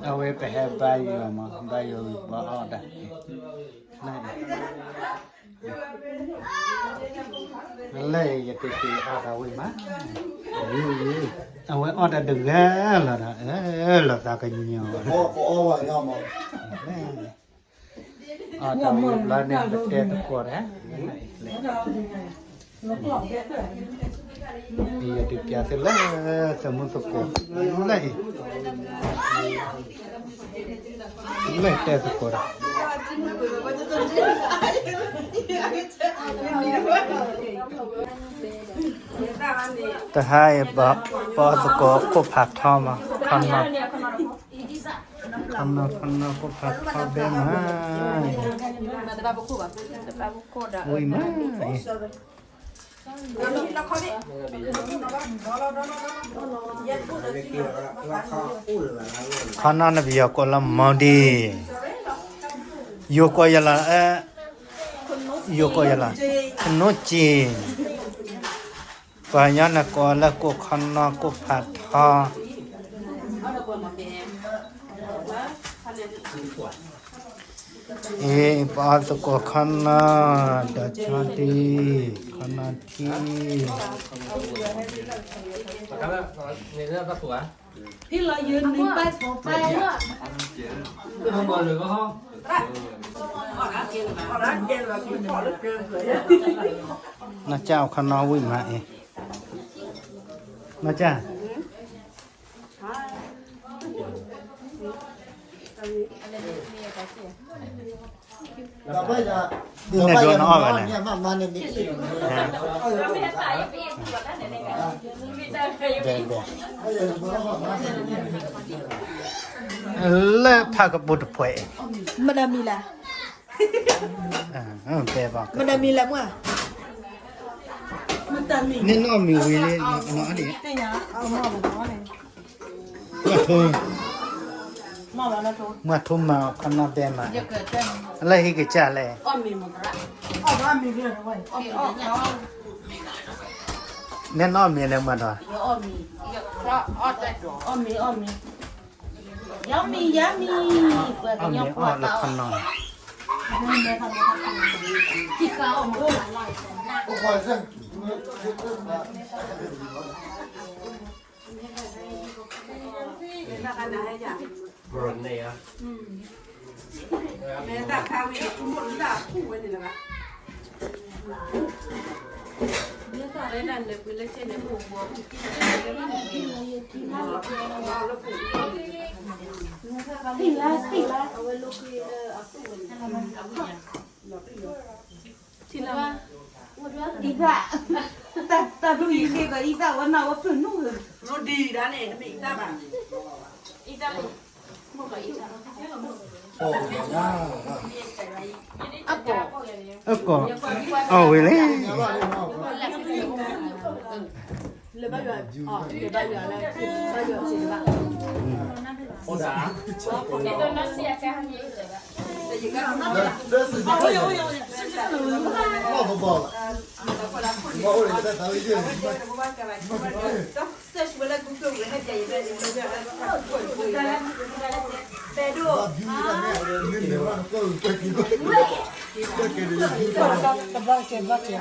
အဝဲပဟဲဘါယွၤမး ဘါယွၤဝံၤပအီၣ်တၢ်, လၢယကက့ၤအီၣ်တၢ်ဝံၤ မး, အဝဲအီၣ်တၢ်တဂၤလီၤဒီး အၢ လီၤသးကညီၤ, အီၣ်တၢ်ဝံၤဘျီန့ၣ် ပတဲသကိးတၢ် ယဒုးပျးသုလၢ သမူသကိး လၢအံၤ, လၢတဲသကိးတၢ်, တဟါအံၤ ပအီၣ်သကိးခိၣ်ဖးထီမး, ခီနီၤ, ခီနီၤ ခီနီၤ ခိၣ်ဖးထီဘဲမး, ဝံၤမးအံၤ ခီနီၤ နပယီၤကိးလၢ မီဒံ, ယိၤကိးယလီၤ, ယိၤကိးယလီၤ, ခနိက့ၤ, ပှၤကညီန့ၣ်ကိးလၢကိၣ်ခီနီၤ ကိၣ်ဖးထီ, အံၤ ပအီၣ်သကိးခီနီၤ ဒီးဆီဒံ, ခီနီၤထံ နီၢ်ကၠၢ်အီၣ်ခီနီၤဝံၤမးအံၤ, နီၢ်ကၠၢ် ဒ်န့ၣ်ဒိးနအီၣ်ဝဲလဲၣ်, လၢဖးကပူၤတပှဲၤအံၤ, မတၤမံၤလဲၣ်, မတၤမံၤလဲၣ်မ့ၢ်, န့ၣ်နီၢ်မံၤဝံၤလံ, မၤထိ, မၤထိမၤအီၣ်ခီနီၤဘဲမး, လၢဟံၣ်ကစၢ်လဲၣ်, န့ၣ်နီၢ်မံၤလဲၣ်မၤဒီး, အီၣ်မ့ၤအီၣ်လၢခီနီၤ, ထံၣ်လၢ, အံသၣ်, တၢ်ဒိၣ်အံၤဃ့ကီးအံသၣ်ဝဲနၢ်ဝဲဖုၣ်နူၣ်, ရိဒံဒၣ်န့ၣ် တမ့ၢ်အံသၣ်ဘၣ်, အံသၣ်, အကီၢ်, အီၣ်ဝံၤလံ လၢဘၣ်ယွၤ, လၢဘၣ်ယွၤလၢ, ဘၣ်ယွၤစံးဘၣ်, တဘျီကဲဘျီကဲ